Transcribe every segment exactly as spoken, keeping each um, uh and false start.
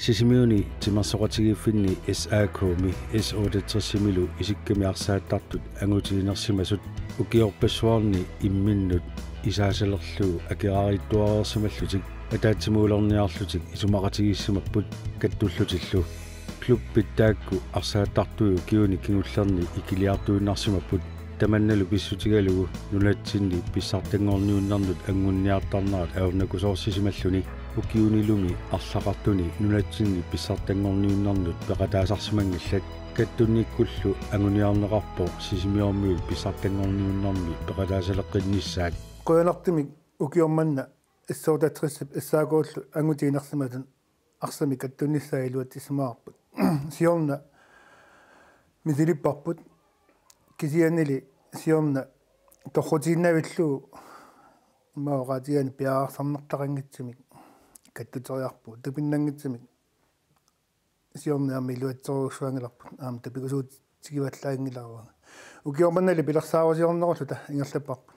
Sisimiuni timersoqatigiiffinni S A K-mi S otteogtres-imilu isikkami arsaattartut angutiinersimasut ukiorpassuarni imminnut isaasalerlugu akeraariittuareersimallutik ataatsimuulerniarlutik isumaqatigiissimapput kattullutillu. Klubbit taakku arsaattartui ukiuni kingullerni ikiliartuinnarsimapput, tamannalu pissutigalugu nunatsinni pissartanngorniunnernut anguniartarnerat ajornakusoorsisimalluni ukiunilumi arlaqartuni nunatsinni pissartanngorniunnernut peqataasarsimanngillat. Kattunnikkullu anguniarneqarpoq Sisimiormiut pissartanngorniunnernut peqataasaleqqinnissaat. Qujanartumik ukioq manna S otteogtres-ip S A K-llu angutiinersimasut arsamik kattunnissaat iluatsissimavarput. Siorna misilipparput, kisiannili siorna torrutiinnavillugu immaqa oqaatigaanni piareersarnartaqanngitsumik kattuteriarpugut, tupinnanngitsumik. Siorna aamma iluatserujussuanngilarput, aamma tapigusuutigivallaanngilaruanga. Ukioq mannali pilersaarusiornerulluta ingerlapparput.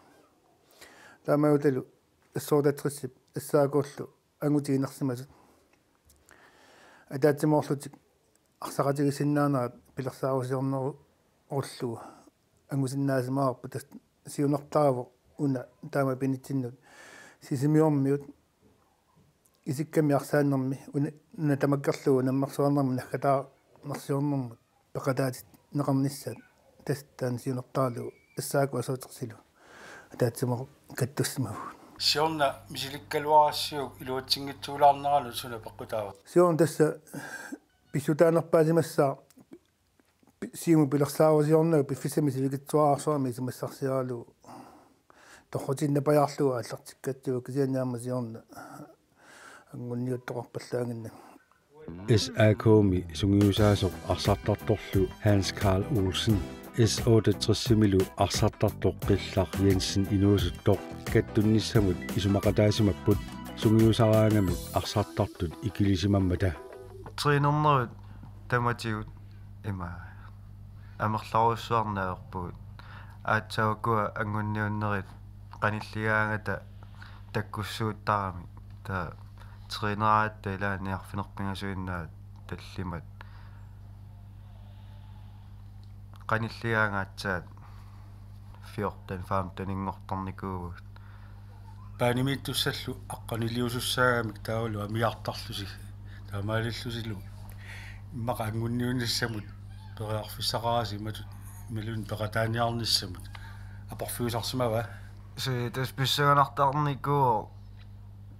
Taamaalilluta S otteogtres-ip S A K-llu angutiinersimasut ataatsimoorlutik arsaqatigiissinnaanerat pilersaarusiornerullugu angusinnaasimavoq. Tassa siunertaravoq una taama pinitsinnut Sisimiormiut isikkami arsaannermi una, una tamakkerlugu nammersuarnermi naggataarnersiornermut peqataatinneqarnissaat, tassa taanna siunertaralugu S A K S otteogtres-ilu ataatsimoorlutik kattussimavugut. Siorna misilikkaluarassiuk iluatsinngitsuulaarneranut suna peqqutaava? Siorna tassa pissutaanerpaasimassaaq pi-, Siumut pilersaarusiornagu piffissami sivikitsuararsuarmi isumassarsiaralugu torrutiinnapajaarlugu aallartikkatsigu, kisianni aamma siorna anguniuttoqarpallaannginnami. S A K-mi sungiusaasoq arsartartorlu Hans Karl Olsen, S otteogtres-imilu arsartartoq Qillaq Jensen inuusuttoq kattunnissamut isumaqataasimapput sungiusaraangamik arsartartut ikilisimammata. Trænernerit tamatigut ima amerlarujussuarneq ajorpugut. Aatsaat ukua anguniunnerit qanilligaangata takkussuuttaramik. Taava træneratta ilaanni arfineq-pingasuinnaat tallimat. Qanilligaangat aatsaat fjorten, femten-inngortarnikuuvugut. Paanimiittussallu aqqaniliusussaagamik taavalu amigartarlusi. Taamaalillusilu immaqa anguniunnissamut periarfissaqarasi imatut imaluunniit peqataaniarnissamut. Aporfiusarsimava? Si, tassa pissanganartarnikuuvoq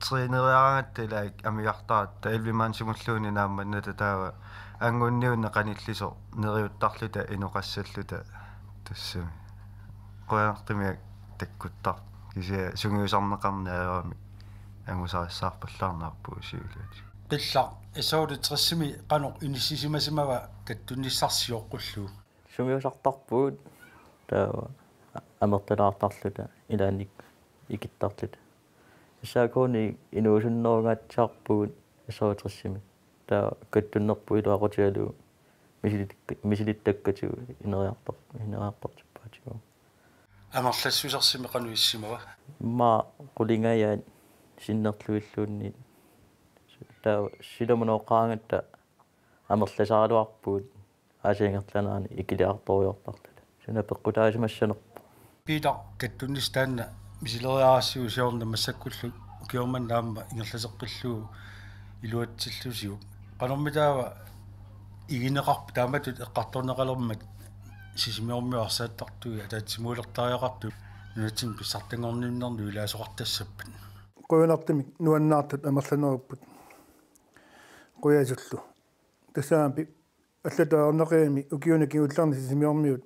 træneriaraangatta ilaat amigartaratta, elleve-mandsimulluunniit naammannata taava anguniunneq qanillisoq neriuttarluta inoqassalluta tassami. Qujanartumik takkuttarpoq, kisianni sungiusarneqarneq ajorami angusarissaarpallaarneq ajorpugut siuliani. Qillaq, S otteogtres-imi qanoq inissisimasimava kattunnissarsi sioqqullugu? Sungiusartarpugut taava amerlalaartarluta ilaanni ikittarluta. S A K-ni inuusunnerungaatsiarpugut S otteogtres-imi. Taava kattunnerput iluaqutigalugu misilit-, misilittakkatigut ineriartar-, ineriartortippaatigut. Amerlassusersumik qanoq issimava? Immaqa qulingajaat sinnerlugilluunniit. Taava silamunooqqaangatta amerlasaraluarpugut aasiit ingerlaneranni ikiliartorujoortarluta. Suna peqqutaasimassanerpoq. Peter, kattunnissaq taanna misileriarassiuk siorna massakkullu ukioq manna aamma ingerlateqqillugu iluatsillusiuk. Qanormitaava igineqarpa taamatut eqqartorneqalermat Sisimiormiut arsaattartui ataatsimuulertariaqartut nunatsinni pissartanngorniunnernut ilaasoqartassappat? Qujanartumik nuannaartut amerlanerupput. Qujasullu. Tassami allatut ajornaqigami ukiuni kingullerni Sisimiormiut,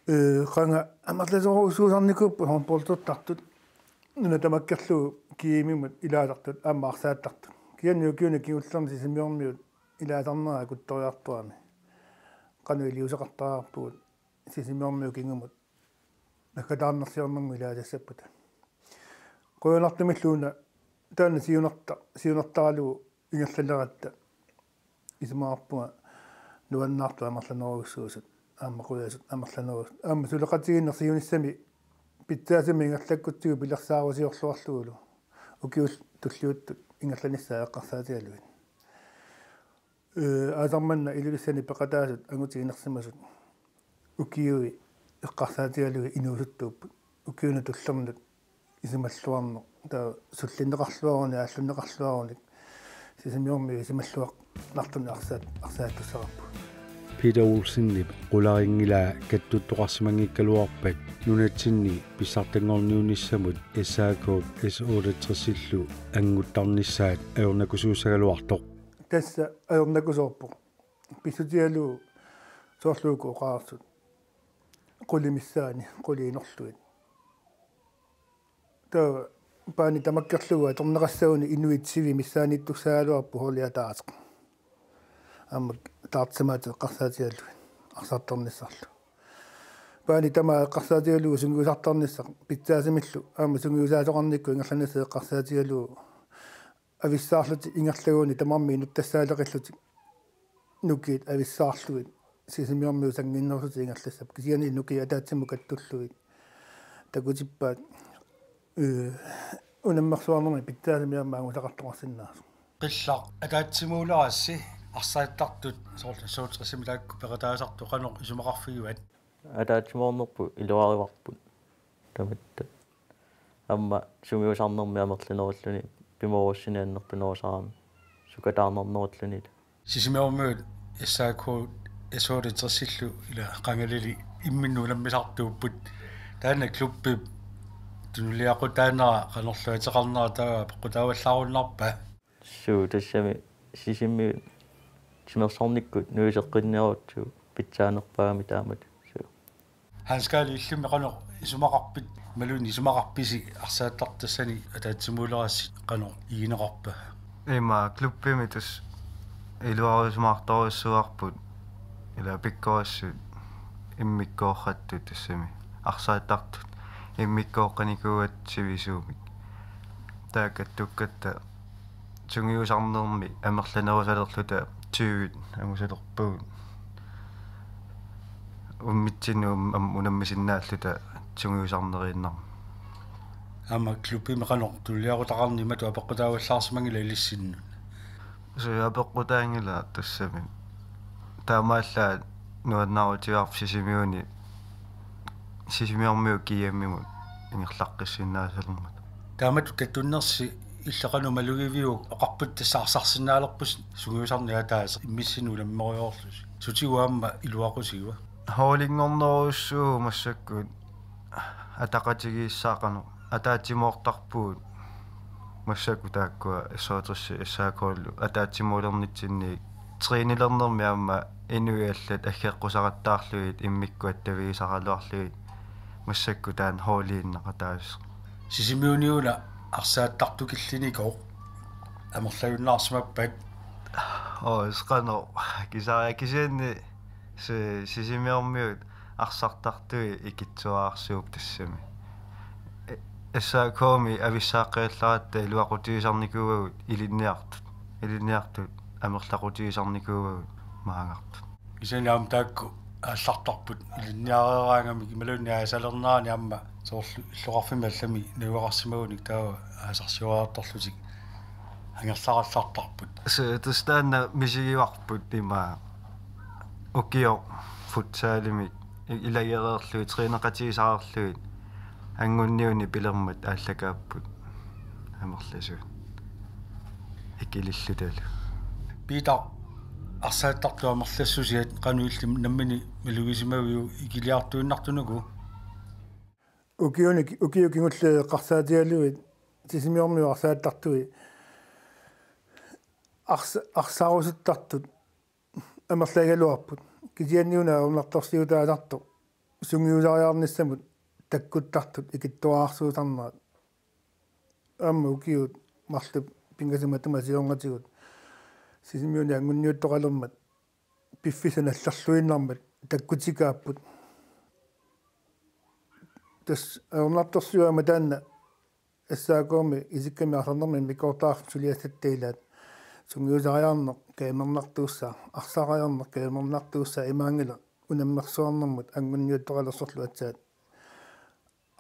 ee, qanga amerlasoorujussuusarnikuupput håndboldertartut, nuna tamakkerlugu G M-imut ilaasartut aamma arsaattartut. Kisianni ukiuni kingullerni Sisimiormiut ilaasarnerat akuttoriartorami. Qanoq iliuuseqartariaqarpugut Sisimiormiut kingumut naggataarnersiornermut ilaasassappata. Qujanartumillu una taanna siunerta-, siunertaralugu ingerlaleratta isumaqarpunga nuannaartut amerlanerujussuusut, aamma qujasut amerlanerusut. Aamma suleqatigiinneq siunissami pitsaasumik ingerlakkutsigu pilersaarusiorluarlugulu ukiut tulliuttut ingerlanissaat eqqarsaatigalugit. Ee, aasaq manna Ilulissani peqataasut angutit inersimasut ukiui eqqarsaatigalugit inuusuttuupput. Ukiunut tullernut isumalluarneq, taava sullinneqarluarunik, aallunneqarluarunik Sisimiormiut isumalluarnartunik arsaat-, arsaattussaqarput. Peter Olsenip qularinngilaa kattuttoqarsimanngikkaluarpat nunatsinni pissartanngorniunnissamut S A K S otteogtres-illu anguttarnissaat ajornakusuussagaluartoq. Tassa ajornakusoorpoq. Pissutigalugu soorlu uku oqareersut. Qulit missaanni, qulit inorlugit. Taava paani tamakkerlugu atorneqassaguni inuit sivi missaaniittussaagaluarput holdi ataaseq. Aamma taarsimaat eqqarsaatigalugit arsartarnissarlu. Paani tamaat eqqarsaatigalugu sungiusartarnissaq pitsaasumillu aamma sungiusaasoqarnikkut ingerlanissaq eqqarsaatigalugu avissaarlutik ingerlagunik tamarmik inuttassaaleqillutik nukiit avissaarlugit Sisimiormiut sanngiinnersuutit ingerlassapput, kisianni nukiit ataatsimut kattullugit takutippaat, ee, unammersuarnermi pitsaasumik aamma angusaqartoqarsinnaasoq. Qillaq ataatsimuulerassi arsaattartut soorlu S otteogtres-imi taakku peqataasartut qanoq isumaqarfigivat? Ataatsimoornerput iluarivarput. Tamatta. Aamma sungiusarnermi amerlanerulluni pimoorussineq annertunerusarami sukataarnarnerulluni. Sisimiormiut S A K S otteogtres-illu ila qangalili imminnut unammisartuupput. Taanna klubbip tunuliaqutaanera qanorlu ateqarnera taava peqqutaavallaarunarpa? Suu, tassami Sisimiut timersornikkut nuiseqqinniarutsigit pitsaanerpaamik taamatut. Suu. Hans Karl, illimmi qanoq isumaqarpit, imaluunniit isumaqarpisi arsaattartut tassani ataatsimuulerassi qanoq igineqarpa? Ima klubbimi tassa iluarusimaartorujussuuarput ila pikkorissut immikkoortut tassami arsaattartut immikkooqqinikuuaat sivisuumik. Taava kattukkatta sungiusarnermi amerlanerusalerluta tyvit angusalerpagut. Unammitsinnut am-, am-, unammisinnaalluta sungiusarneriinnarmik. Aamma klubbimi qanoq tunuliaqutaqarneq imatut apeqqutaavallaarsimanngilaq ilissinnut? Suu, apeqqutaanngilaq tassami. Taamaallaat nuannaarutigaarput Sisimiuni, Sisimiormiut G M-imut ingerlaqqissinnaassalermata. Taamatut kattunnersi illit qanoq malugiviuk, oqarputit tassa arsarsinnaalerpusi sungiusarneq ataaseq immissinnut unammerujoorlusi. Sutigut aamma iluaqusiva? Holdinngornerujussuuvoq massakkut ataqatigiissaaq qanoq ataatsimoortarpugut. Massakkut taakkua S otteogtres S A K-llu ataatsimuulernitsinni trænilernermi aamma inuit allat aggeqqusaqattaarlugit immikkut attavigisaraluarlugit massakkut taanna holdiinnaq ataaseq. Sisimiuni una arsaattartut killinikoq amerlajunnaarsimappat? Oo, qanoq, kisaria kisianni si-, Sisimiormiut arsartartui ikittuararsuupput tassami. E-, S A K-mi avissaaqqillaratta iluaqutigisarnikuuagut ilinniartut. Ilinniartut amerlaqutigisarnikuuagut maangartut. Kisianni aamma taakku aallartarput ilinniareeraangamik imaluunniit aasalernerani aamma soorlu illoqarfimmi allami najugaqarsimagunik taava aasarsioriartorlutik angerlarallartarput. Suu, tassa taanna misigivarput ima ukioq futsalimik i-, ilagereerlugit, træneqatigisarlugit, angunniunik pilermat aallakaapput amerlasuut ikilillutalu. Peter, arsaattartut amerlassusiat qanoq illit nammineq malugisimaviuk ikiliartuinnartunuku? Ukiuni-, ukiut kingulliit eqqarsaatigalugit Sisimiormiut arsaattartui ars-, arsarusuttartut amerlagaluarput. Kisianni una ajornartorsiutaasartoq sungiusariarnissamut takkuttartut ikittuararsuusarnerat. Aamma ukiut marluk pingasut matuma siornatigut Sisimiuni angunniuttoqalermat piffissaq nallerluinnarmat takkutikaapput. Tassa ajornartorsiut aamma taanna S A K-mi isikkamik arsarnermi immikkoortaqarfimmi suliassatta ilaat sungiusariarneq kaamernartuussaaq, arsariarneq kaamernartuussaaq, imaanngilaq unammersuarnermut angunniuttoqalersorlu aatsaat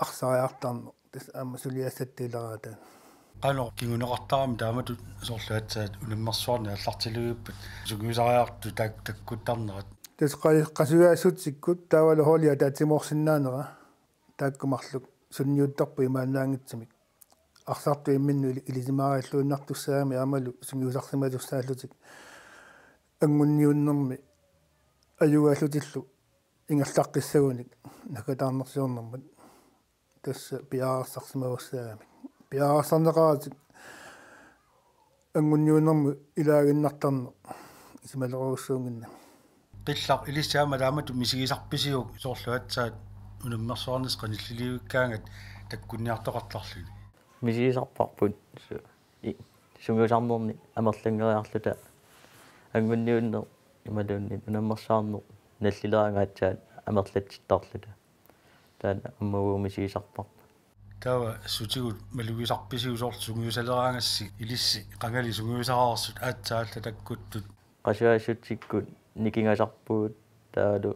arsariartarneq, tassa aamma suliassatta ilaraat taanna. Qanoq kinguneqartarami taamatut soorlu aatsaat unammersuarneq aallartilivippat sungiusariartut taak-, takkuttarnerat? Tassa qa-, qasujaassutsikkut taavalu holdi ataatsimoorsinnaanera taakku marluk sunniuttarput imaannaanngitsumik. Arsartut imminnut ili-, ilisimaarialluinnartussaagamik aammalu sungiusarsimatussaallutik anguniunnermi ajugaallutillu ingerlaqqissagunik naggataarnersiornermut. Tassa piareersarsimavassaagami. Piareersarneqaratik anguniunnermut ilaaginnartarneq isumalerujussuunnginnami. Qillaq, ilissi aamma taamatut misigisarpisiuk soorlu aatsaat unammersuarnissaq qanillilivikkaangat takkunniartoqartarluni? Misigisarparput su-, i-, sungiusarnerni amerlanngeriarluta anguniunneq imaluunniit unammersuarneq nallileraangat aatsaat amerlatsittarluta. Taanna aamma uagut misigisarparput. Taava sutigut malugisarpisiuk soorlu sungiusaleraangassi, ilissi qangali sungiusaraarsut aatsaat allat takkuttut? Qasujaassutsikkut nikingasarpugut taavalu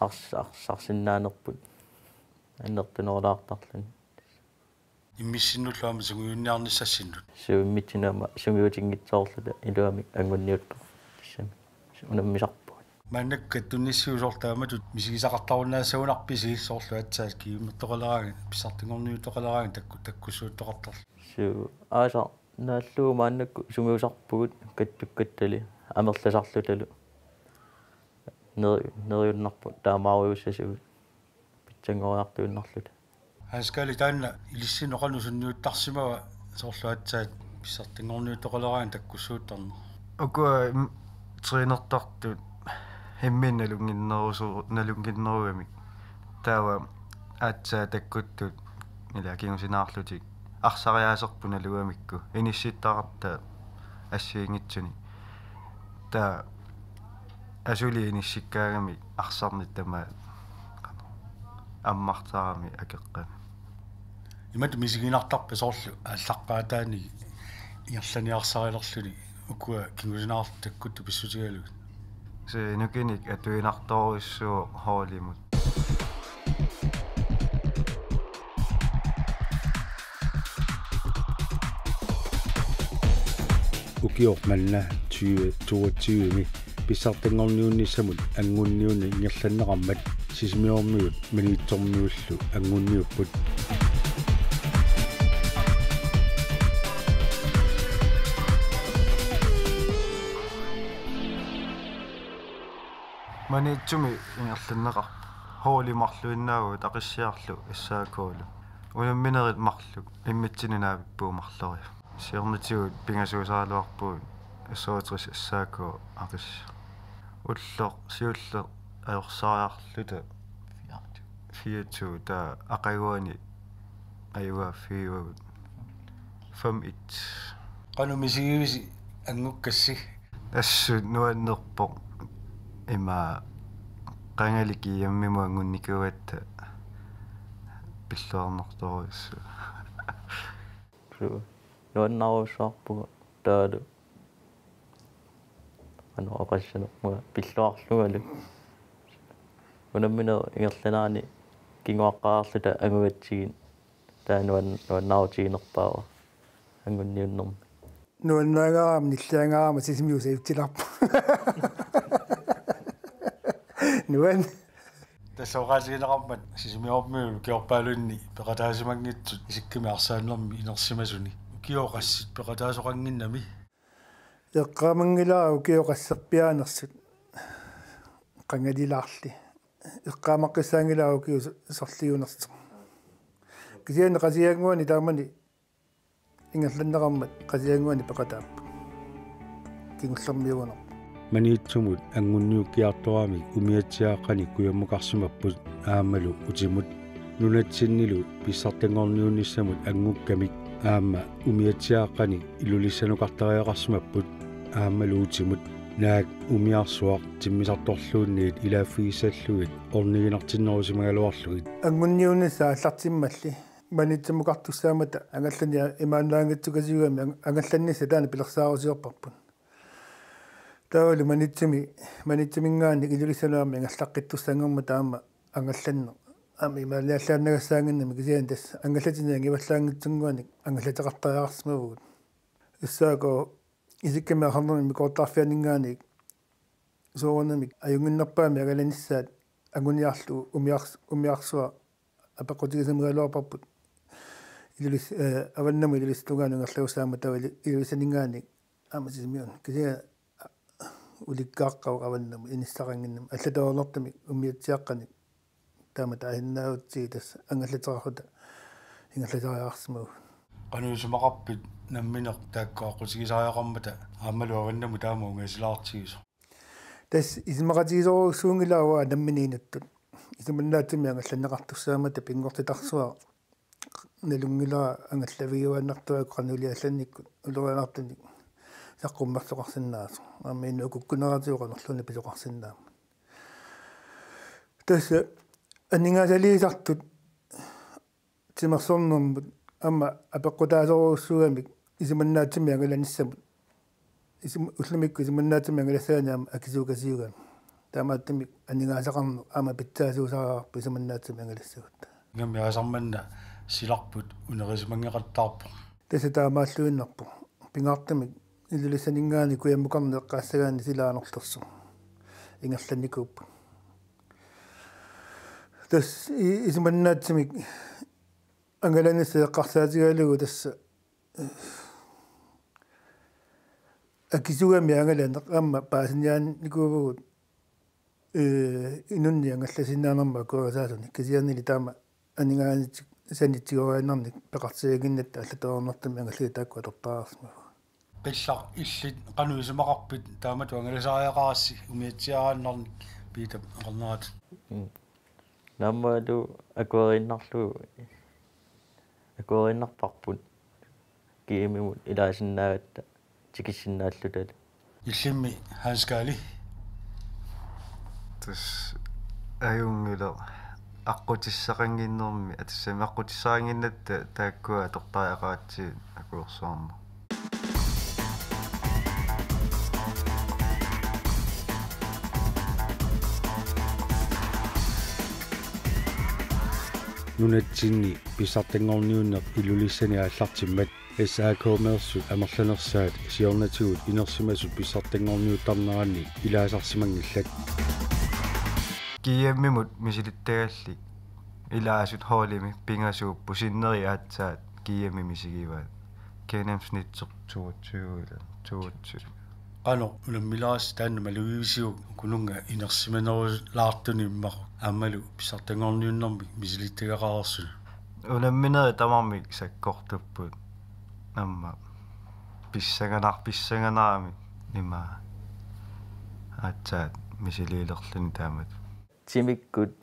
ars-, arsarsinnaanerput annertunerulaartarluni. Immissinnullu aamma sungiunniarnissassinnut? Suu, immitsinnut aamma sungiutinngitsoorluta iluamik anguniuttoq. Tassami unammisarpugut. Maannakkut kattunnissiuk soorlu taamatut misigisaqartarunnaassagunarpisi soorlu aatsaat kingummertoqaleraangat, pissartanngorniuttoqaleraangat takku-, takkussuuttoqartarlugu? Suu, aasaq naallugu maannakkut sungiusarpugut kattukkattali amerlasarlutalu. Neri-, neriunnarpoq taamaarujussuugut pitsanngoriartuinnarluta. Hans Kaali, taanna ilissinnut qanoq sunniuttarsimava soorlu aatsaat pissartanngorniuttoqaleraangat takkussuuttarneq? Ukua im-, trænertartut imminnut nalunnginnerusu-, nalunnginnerugamik. Taava aatsaat takkuttut ila kingusinaarlutik arsariaaserput nalugamikku inissittaqartut assigiinngitsunik. Taava asuli inissikkaangami arsarneq tamaat ammartarami akeqqami. Imatut misiginartarpa soorlu aallaqqaataani ingerlaniarsarilerluni ukua kingusinaartut takkuttut pissutigalugit? Suu, nukinnik atuinartorujussuuvoq holdimut. Ukioq manna tyve toogtyve-mi pissartanngorniunnissamut anguniunneq ingerlanneqarmat Sisimiormiut Maniitsormiullu anguniupput. Maniitsumi ingerlanneqarpoq. Holdit marluinnaapput Aqissiarlu S A K-lu. Unamminerit marluk immitsinnut naapippugut marloriarlugit. Siornatigut pingasuusaraluarpugut S O tres S A K Aqissiaq. Ulloq siulleq ajorsariarluta fireogtyve, taava aqaguani ajugaaffigivagut fem et. Qanoq misigivisi angukkassi? Assut nuannerpoq, ima qangali G M-imut angunnikuugatta pilluarnartorujussuuvoq. Suu, nuannarujussuarpunga taavalu. Qanoq oqassanerpunga pilluarlungalu. Unamminerit ingerlanerani kinguaqqaarluta angugatsigit taava nuan-, nuannaarutiginerpaavoq anguniunnermi. Nuannaangaarama nilliangaarama Sisimiut safetilerpoq. Nuan. Tassa oqaatigineqarmat Sisimiormiut ukiorpaalunni peqataasimanngitsut isikkamik arsaannermi inersimasuni. Ukioq qassit peqataasoqannginnami? Eqqaamanngilara ukioq qasserpiaanersut qangalilaarli. Eqqaamaqqissaanngilara ukioq so-, sorliunersoq. Kisianni Qasigiannguani taamani ingerlanneqarmat Qasigiannguani peqataapput. Kingullermiugunarpoq. Maniitsumut anguniukkiartoramik umiatsiaaqqanik kujammukarsimapput aammalu utimut. Nunatsinnilu pissartanngorniunnissamut angukkamik aamma umiatsiaaqqanik Ilulissanukartariaqarsimapput aammalu utimut. Naak umiarsuaq timmisartorluunniit ilaaffigissallugit orniginartinnerusimagaluarlugit. Anguniunnissaa aallartimmalli Maniitsumukartussaammata angallanik imaannaanngitsukasiugami ang-, angallannissaq taanna pilersaarusiorparput. Taavalu Maniitsumi, Maniitsuminngaanniit Ilulissanut aamma ingerlaqqittussanngormat taama angallanneq Aamma imaaliallaannagassaanngimmat kisianni tassa angallatinnik angivallaanngitsunnguanik angallateqartariaqarsimavugut. Tassa uku isikkamik arsarnermik mikoortarfianinngaanniit soorunami ajunnginnerpaamik angalanissaat anguniarlugu umiars-, umiarsuaq apeqqutigisimagaluarparput Ilulis-, eh, avannamut Ilulissat tungaanut ingerlagussaammat taava Ilu-, Ilulissaninngaanniit aamma Sisimiunut. Kisianni ulikkaaqqavoq avannamut inissaqannginnami, allatut ajornartumik umiatsiaqqanik taama taasinnaagutsigu tassa angallateqarluta ingerlasariaqarsimavugut. Qanoq isumaqarpit nammineq taakku aqqutigisariaqarmata aammalu avannamut taama ungasilaartigisoq? Tassa isumaqatigisorujussuunngilara uanga nammineq inuttut. Isumannaatsumik angallanneqartussaammata pinngortitarsuaq nalunngilara angallavigiuaannartuarakku qanoq iliorlunga allannikkut ulorianartunik saqqummersoqarsinnaasoq. Aamma inuit kukkuneratigut qanorluunniit pisoqarsinnaammat. Tassa aningaasaliisartut timersornermut aamma apeqqutaasorujussuugamik isumannaatsumik angalanissamut. Isum-, ullumikkut isumannaatsumik angalassagaanni aamma akisuukasiugami. Taamaattumik aningaasaqarneq aamma pitsaasuusariaqarpoq isumannaatsumik angalassagutta. Ingammik aasaq manna silarput unerisimanngikkaluarpoq. Tassa taamaalluinnarpoq. Pingaartumik Ilulissaninngaanniit kujammukarneq eqqaassagaanni sila anorlersoq ingerlannikuupput. Tassa i-, isumannaatsumik angalanissaq eqqarsaatigalugu tassa akisuugami angalaneq aamma paasiniaannikuuvugut, eh, inunnik angallasinnaanermut akuerisaasunik, kisiannili taama aningaasat saniatigooriarnernik peqartiginnginnatta allatut ajornartumik angallatut taakku atortariaqarsimavugut. Qillaq, illit qanoq isumaqarpit taamatut angalasariaqarassi umiatsiaannarnik Piitap oqarneratut? Mm. Naammalu akueriinnarlugu, akueriinnarparput G M-imut ilaasinnaagatta tikissinnaalluta. Illimmi Hans Kaali? Tassa ajunngilaq, aqqutissaqannginnermi, atassami aqqutissaqannginnatta taakkua atortariaqaratsigu akuersuarneq. Nunatsinni pissartanngorniunneq Ilulissani aallartimmat S A K-meersut amerlanersaat siornatigut inersimasut pissartanngorniuttarneranni ilaasarsimanngillat. G M-imut misilittagallit ilaasut holdimi pingasuupput, sinneri aatsaat G M-i misigivaat. Gennemsnitsit toogtyve eller toogtyve. Qanoq unammilerassi taanna malugivisiuk ukununnga inersimanerulaartunik immaquk aammalu pissartanngorniunnermik misilittagaqareersunut? Unamminerit tamarmik sakkortupput. Aamma pissanganar-, pissanganarami ima aatsaat misiliilerluni taamatut. Timikkut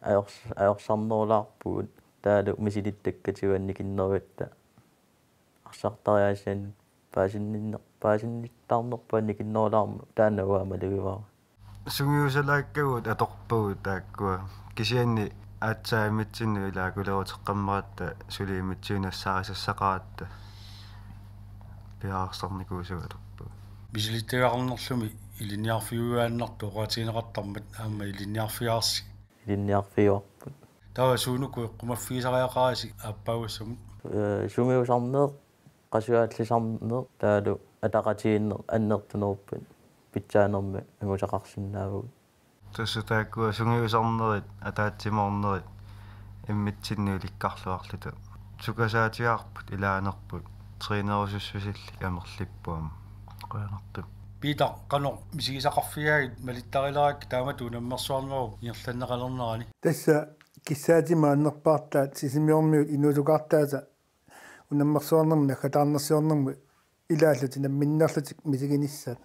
ajors-, ajorsarnerulaarpugut taavalu misilittakkatigut annikinnerugatta arsartariaasiannik paasinninner-, paasinnittarnerput annikinnerulaarmat taanna uanga malugivara. Sungiusalaakkagut atorpagut taakkua. Kisianni aatsaat immitsinnut ilaakuleruteqqammeratta suli immitsinnut nassaarisassaqaratta piareersarnikuusagut atorpagut. Misilittagaqarnerlumi ilinniarfiujuaannartoq oqaatigineqartarmat aamma ilinniarfigaarsi? Ilinniarfigaarput. Taava suunuku eqqumaffigisariaqarasi aappaagassamut? Ee, sungiusarneq, qasuaallisarneq, taavalu ataqatigiinneq annertuneruppat pitsaanermik angusaqarsinnaavugut. Tassa taakkua sungiusarnerit, ataatsimoornerit immitsinnut ilikkarluarluta. Sukasaatigaarput, ilaanerput, trænerusussusillit amerlipput aamma. Qujanartumik. Piitaq, qanoq misigisaqarfigaagit malittarilerakkit taamatut unammersuarnerup ingerlanneqalernerani? Tassa kissaatimik annerpaartaat Sisimiormiut inuusukaartaasa unammersuarnermut naggataarnersiornermut ilaallutik namminneerlutik misiginissaat.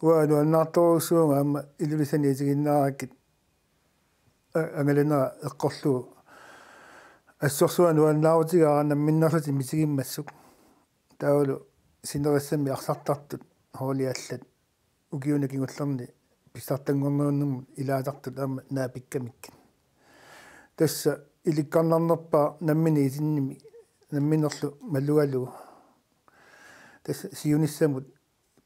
Uanga nuannaartorujussuuvunga aamma Ilulissani isiginnaarakkit a-, angalanera eqqorlugu. Assorsuaq nuannaarutigaara namminneerlutik misigimmassuk. Taavalu sinerissami arsartartut holdi allat ukiuni kingullerni pissartanngorniunnermut ilaasartut aamma naapikkamikkit. Tassa ilikkarnarnerpaaq nammineq isinnimi namminerlu malugalugu. Tassa siunissamut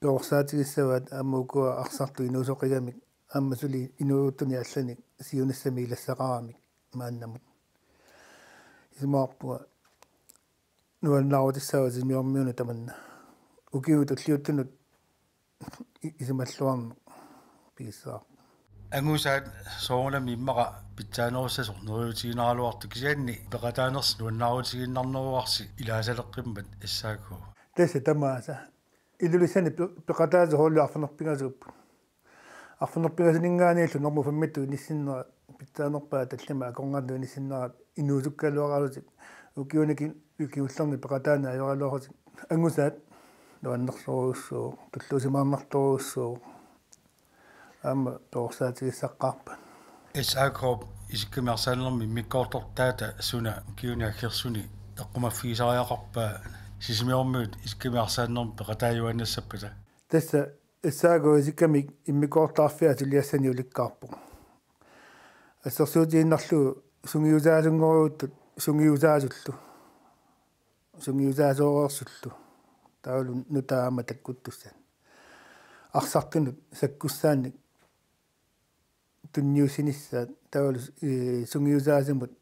perorsaatigissavaat aamma ukua arsartut inuusoqigamik aamma suli inuusuttunik allanik siunissami ilassaqaramik. maannamut. Isumaqarpunga nuannaarutissaagut Sisimiormiunut tamanna. Ukiut tulliuttunut i-, isumalluarneq pigissavarput. Angusaat soorunami immaqa pitsaanerussasoq neriuutiginaraluartoq kisianni peqataanersi nuannaarutigiinnarneruarsi ilaasaleqqimmat S A K. Tassa tamaasa. Ilulissani pe-, peqataasoq holdi arfineq-pingasuupput. Arfineq-pingasuninngaanniillu normu femmittut inissinnera pitsaanerpaat tallimat akornanni inissinnera inuusukkaluaralutik ukiuni ki-, kingullerni peqataaneq ajoraluarutik angusaat nuannersorujussuuvoq, tulluusimaarnartorujussuuvoq. Aamma perorsaatigissaqaarpat. S A K-p isikkamik arsaannermi immikkoortortaata suna ukiuni aggersuni eqqumaffigisariaqarpa Sisimiormiut isikkamik arsaannermi peqataajuaannassappata? Tassa S A K isikkamik immikkoortorfiat suliassani ulikkaarpoq. Assersuutigiinnarlugu sungiusaasunngorutta sungiusaasullu. Sungiusaasooreersullu. Taavalu nutaamik takkuttussat. Arsartunut sakkussaannik tunniussinissaat taavalu, ee, sungiusaasumut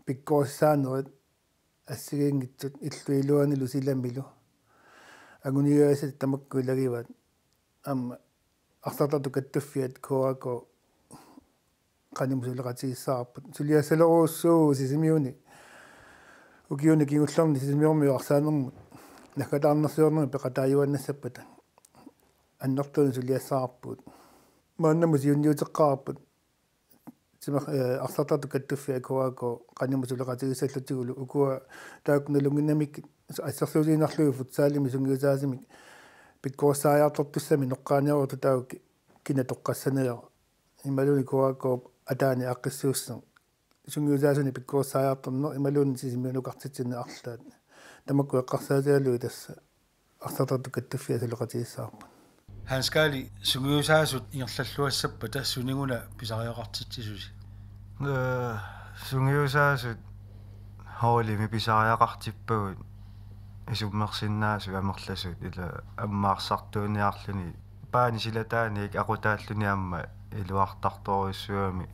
pikkorissaanerit assigiinngitsut illup iluanilu silamilu. Anguniagassat tamakku ilagivaat. Aamma arsartartut kattuffiat K A K qanimut suleqatigissavarput. Suliassalerujussuuvoq Sisimiuni. Ukiuni kingullerni Sisimiormiut arsaanermut naggataarnersiornermik peqataajuaannassappata. Annertuunut suliassavarput. Maannamut siunniuteqqaarput. Sima-, ee, arsartartut kattuffiat K A K qanimut suleqatigissallutigulu ukua taakku nalunnginnamik assersuutigiinnarlugu futsalimi sungiusaasumik pikkorissariartortussamik noqqaaniarutta taakku kina toqqassaniga. Imaluunniit K A K-p ataani aaqqissuussaq sungiusaasunik pikkorissariartorneq imaluunniit Sisimiunukartitsineq arlaat. Tamakku eqqarsaatigalugit tassa arsartartut kattuffiat suleqatigissavarput. Hans Karl, sungiusaasut ingerlalluassappata suniguna pisariaqartitsisusi? Ee, sungiusaasut holdimi pisariaqartippagut isummersinnaasut amerlasut ila ammaarsartuuniarluni paani silataani aqutaalluni aamma iluartartorujussuugami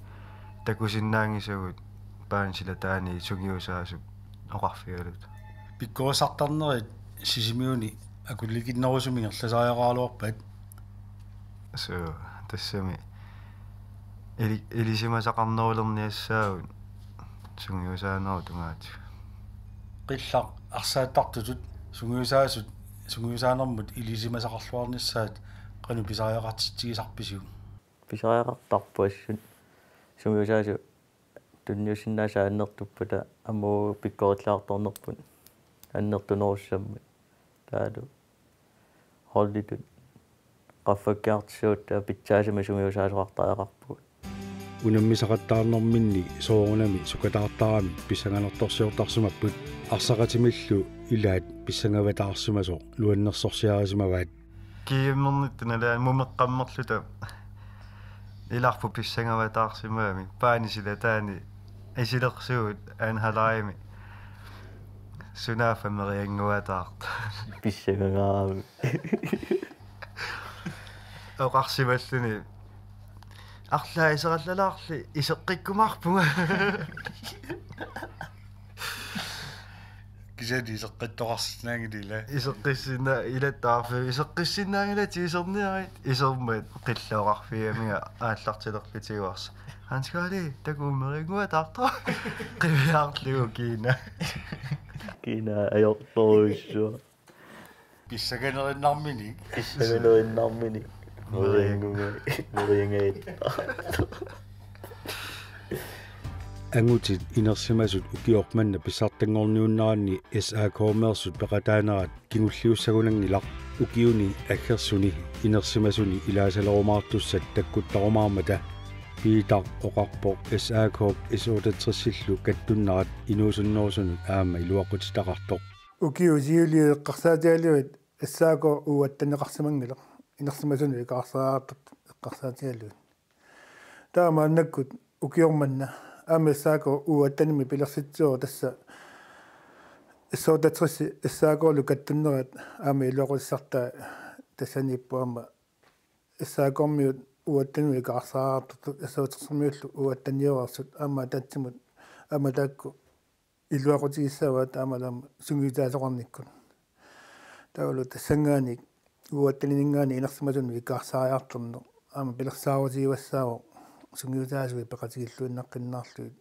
takusinnaanngisagut paani silataani sungiusaasup oqarfigalugit. Pikkorissartarnerit Sisimiuni akulikinnerusumik ingerlasariaqaraluarpat? Suu, tassami ili-, ilisimasaqarnerulerniassaagut sungiusaanerup tungaatigut. Qillaq arsaattartutut sungiusaasut sungiusaanermut ilisimasaqarluarnissaat qanoq pisariaqartitsigisarpisiuk? Pisariaqartarput assut sungiusaasut tunniussinnaasut annertuppata aamma pikkorillaartornerput annertunerussammat. Taavalu holditut qaffakkiartussagutta pitsaasumik sungiusaasoqartariaqarpugut. Unammisaqattaarnerminni soorunami sukataartaramik pissanganartorsiortarsimapput arsaqatimillu ilaat pissangavataarsimasoq nuannersorsiarisimavaat. Kiimmernittunalaani mumeqqammerluta ilarput pissangavataarsimagami paani silataani isilersugut anhalaimi sunaaffa meriannguataartoq. Pissangagaarami. Oqarsimalluni arlaa iserallalaarli iseqqikkumaarpunga. Kisianni iseqqittoqarsinnaanngilaq ila. Iseqqissinna-, ilattaarfi, iseqqissinnaanngilatit iserniarit, isermat qillooqarfigaminga aallartilerlutigu arsa. Hans Karl, takuuk meriannguataartoq. Qiviarlugu kiina. Kiina ajortorujussuaq. Pissanganerinnarminik. Pissanganerinnarminik. Merianngugai. Merianngugai. Angutit inersimasut ukioq manna pissartanngorniunneranni S A K-meersut peqataanerat kingulliussagunanngilaq ukiuni aggersuni inersimasuni ilaasalerumaartussat takkuttarumaarmata. Piitaq oqarpoq S A K-p S otteogtresillu kattunnerat inuusunnerusunut aamma iluaqutitaqartoq. Ukiut siuliini eqqarsaatigalugit S A K U atteneqarsimanngilaq. Inersimasunut ikaarsaartartut eqqarsaatigalugit. Taava maannakkut ukioq manna aamma S A K U attenimi pilersitsivoq tassa S otteogtres S A K-lu kattunnerat aamma iluaqutissartaa tassaniippoq aamma S A K-miut U attenut ikaarsaartartut S otteogtresimiullu U atteniuersut aamma ataatsimut Aamma taakku iluaqutigissavaat aamma taama sungiusaasoqarnikkut. Taavalu tassanngaanniit uattaninngaanniit inersimasunut ikaarsaariartorneq aamma pilersaarutigivassaasoq sungiusaasuit peqatigilluinnaqqinnaarlugit.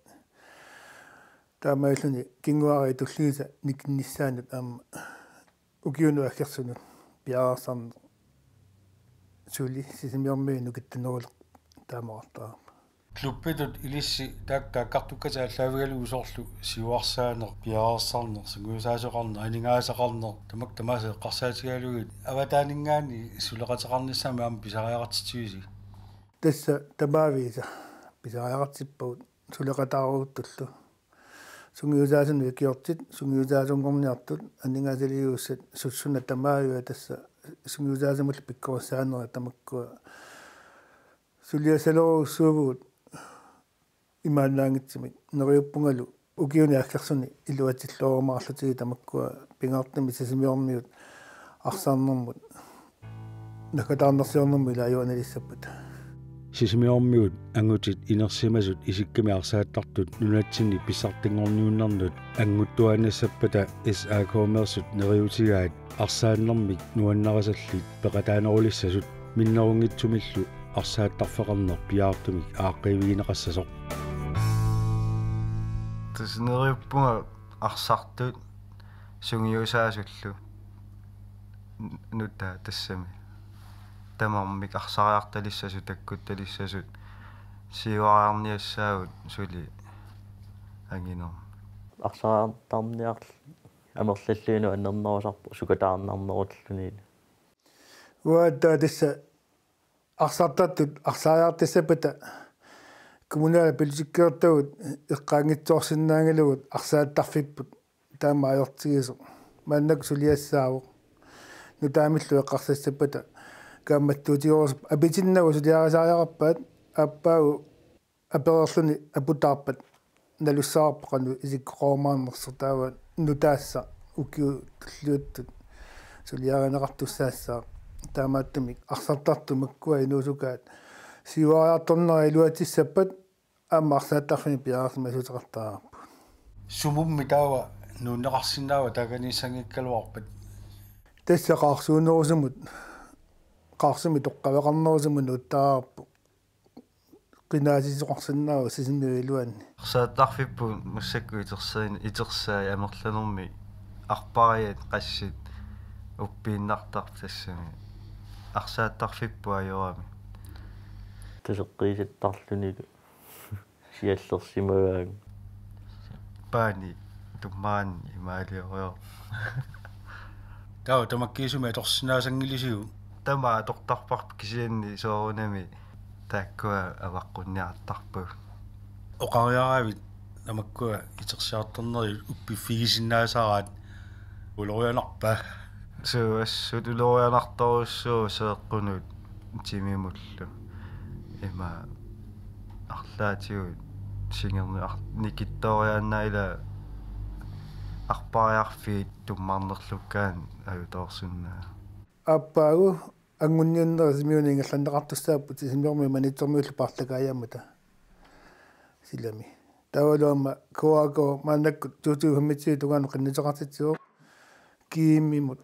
Taamaalilluni kinguaariit tulliisa nikinnissaannut aamma ukiunut aggersunut piareersarneq suli Sisimiormiut nukittuneruleq taamaqartarpoq. Klubbitut ilissi taakku taakkartukkatit aallaavigalugu soorlu siuarsaaneq, piareersarneq, sungiusaasoqarneq, aningaasaqarneq, tamakku tamaasa eqqarsaatigalugit avataaninngaanniit suleqateqarnissamik aamma pisariaqartitsivisi? Tassa tamaviisa pisariaqartippagut suleqataarujuttullu. Sungiusaasunut ikiortit, sungiusaasunngorniartut, aningaasaliigussat sussunat tamaviisa tassa sungiusaasumullu pikkorissaanerat tamakkua suliassalerusussuuvugut imaannaanngitsumik. Neriuppungalu ukiuni aggersuni iluatsilluarumaarlutigu tamakkua pingaartumik Sisimiormiut arsaarnermut naggataarnersiornermut ilaajuanalissapput. Sisimiormiut angutit inersimasut isikkamik arsaattartut nunatsinni pissartanngorniunnernut annguttuaannassappata S A K-meersut neriutigaat arsaannermik nuannarisallit peqataanerulissasut minnerunngitsumillu arsaattarfeqarneq piaartumik aaqqiivigineqassasoq. Tassa neriuppunga arsartut sungiusaasullu n-, nutaat tassami. Tamarmik arsariartalissasut, takkutalissasut siuariarniassaagut suli anginermi. Arsariartarniarl-, amerlallugit nuannernerusarpoq sukataarnarnerullunilu. Uattaaq tassa arsartartut arsariartassappata kommunalpolitikertagut eqqaanngitsoorsinnaanngilagut arsaattarfipput taama ajortigisoq. Maannakkut suliassaavoq. Nutaamillu eqqarsassappata kaammattuutigerusup apitinnagu suliarisariaqarpaat aappaagu apereerluni aputaarpat nalussavarput qanoq isikkoqarumaarnersoq taava nutaassaaq ukiut tulliuttut suliarineqartussaassaaq. Taamaattumik arsartartut makkua inuusukaat siuariartornerat iluatsissappat aamma arsaattarfimmik piareersimasuuteqartariaqarput. Sumummi taava nuunneqarsinnaava taakaniissanngikkaluarpat? Tassa qaarsuunerusumut, qaarsumik toqqaveqarnerusumut nuuttariaqarpoq. Qinaasisoqarsinnaavoq Sisimiut iluanni. Arsaattarfipput massakkut itersain-, itersaat amerlanermik arpariat qassit uppiinnartarput tassami. Arsaattarfipput ajorami. Taseqqiisattarlunilu siallersimagaanni. Paani tummaanni imaaliorujor. Taava tamakkiisumik atorsinnaasanngilisiuk? Tamaat atortarparput kisianni soorunami taakkua avaqqunniartarpagut. Oqariaravit tamakkua itersiartornerit uppiffigisinnaasaraat ulorianarpa? Suu, assut ulorianartorujussuuvoq seeqqunut timimullu. Ima arlaatigut singerni-, ar-, nikittooriaannaq ila arpariarfiit tummarnerlukkaanni ajutoorsinnaavat. Aappaagu anguniunnerit Sisimiuni ingerlanneqartussaapput Sisimiormiut Maniitsormiullu paarlakaajaammata silami. Taavalu aamma K A K maannakkut to tusind femogtyve tungaanut qinnuteqartitsivoq G M-imut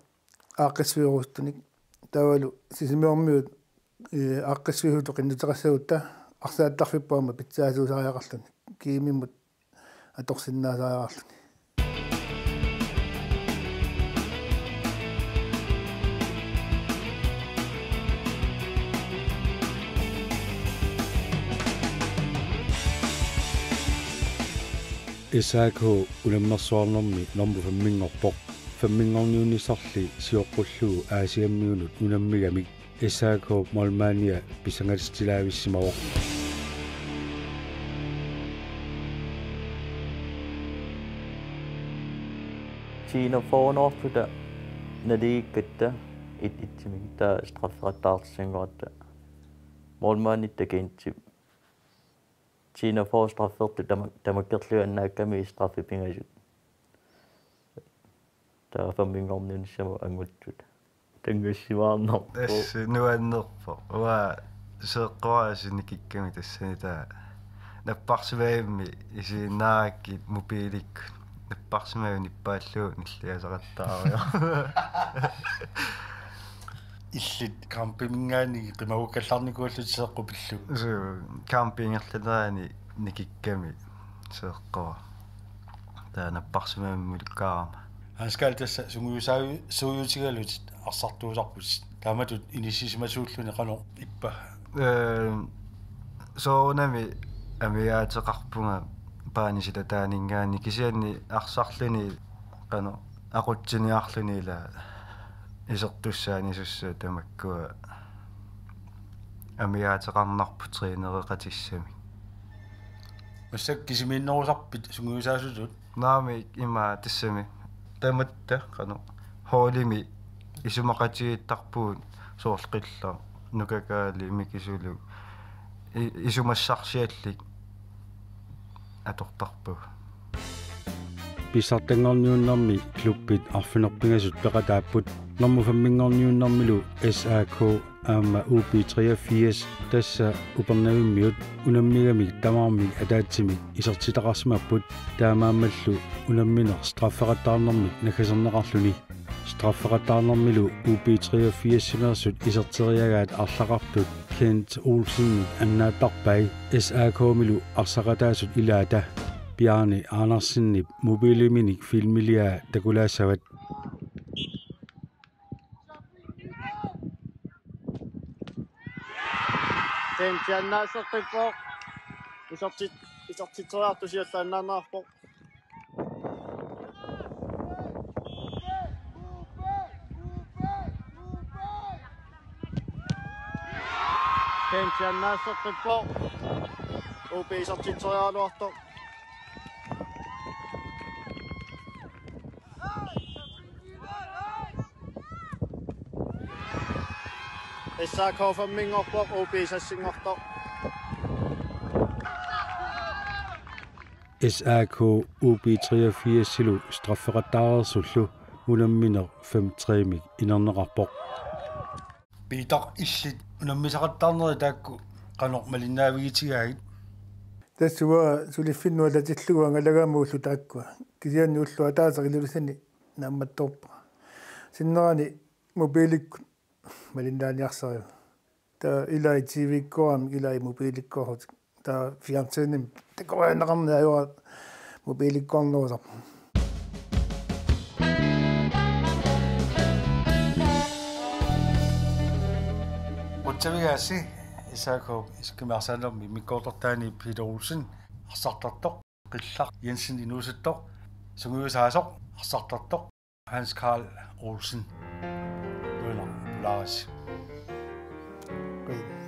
aaqqissuerusuttunik. Taavalu Sisimiormiut, ee, aaqqissuisutut qinnuteqassagutta arsaattarfipput aamma pitsaasuusariaqarluni. G M-imut atorsinnaasariaqarluni. S A K unammersuarnermi normu femminngorpoq. Femminngorniunissarli sioqqullugu Aasiammiunut unammigamik S A K målmandia pissangatitsilaavissimavoq. Tiinafoonoortuta naliikkatta it-, itsimik taava strafferataartissanngoratta. Målmanditta Kentip. Tiinafoo straffertut tama-, tamakkerluinnaakkami straffit pingasut. Taava femminngorniunnissamut anguttut. Tanngassimaarnarpoq. Tassa nuannerpoq. Uanga seeqqoraasinik kikkami tassani taava. Napparsimavimmi isiginnaarakkit mobiilikkut. Napparsimavik nippaallugu nilliasaqattaarujoq. Illit campiminngaanniit qimagukkallarnikuullutit seeqqut pillugu. Suu, campingerlanerani nikikkami seeqqoq. Taava napparsimavimmiluukkaarama. Hans Karl, tassa sungiusaasuutigalutit arsartuusarputit. Taamatut inissisimasuulluni qanoq ippa? Ehm, soorunami amigaateqarpunga paanisilataaninngaanniit, kisianni arsarluni qanoq aqutsiniarluni ila isertussaanisussaat tamakkua amigaateqarnarput trænereqatissamik. Massakkut kisimiinnerusarpit sungiusaasutut? Naamik, ima tassami. Tamatta qanoq holdimi isumaqatigiittarpugut, soorlu Qillaq, Nuka Kaali, Miki Sulu. I-, isumassarsiallit atortarpagut. Pissartanngorniunnermi klubbit arfineq-pingasut peqataapput. Normu femminngorniunnermilu S A K aamma U B treogfirs, tassa Upernavimmiut, unammigamik tamarmik ataatsimik isertitaqarsimapput, taamaammallu unammineq straffeqattaarnermik naggaserneqarluni. Straffeqattaarnermilu U B treogfirsimeersut iserteriagaat arlaqartut Kent Olsenimik annaattarpai, S A K-milu arsaqataasut ilaata Bjarne Andersenip mobiiliminik filmiliaa takulaassavat. Kent annaasseqqippoq. Isertit-, isertitseriartusiallu annaannaarpoq. Kent annaasseqqippoq. U B isertitseriaraluartoq. S A K femminngorpoq, U B seksinngortoq. S A K U B treogfirsilu straffeqattaareersullu unammineq fem tre-mik inerneqarpoq. Peter, illit unammisaqattaarnerit taakku qanoq malinnaavigitigaagit? Tassa uanga suliffinnut atatillugu angalagaama ullut taakkua. Kisianni ulloq ataaseq Ilulissani naammattoorpara. Sinnerani mobiilikkut malinnaaniarsariva. Taava ilai T V-kkoorami, ilai mobiilikkoorlutik. Taava fjernsynimi takoriarneqarneq ajorami mobiilikkoornerusarpoq. Qutsavigaassi S A K-p isikkimaarsaannermi immikkoortortaani Peter Olsen arsartartoq, Qillaq Jensen inuusuttoq, sungiusaasoq arsartartoq Hans Karl Olsen. Qujanaq pulaarisi. Qujan.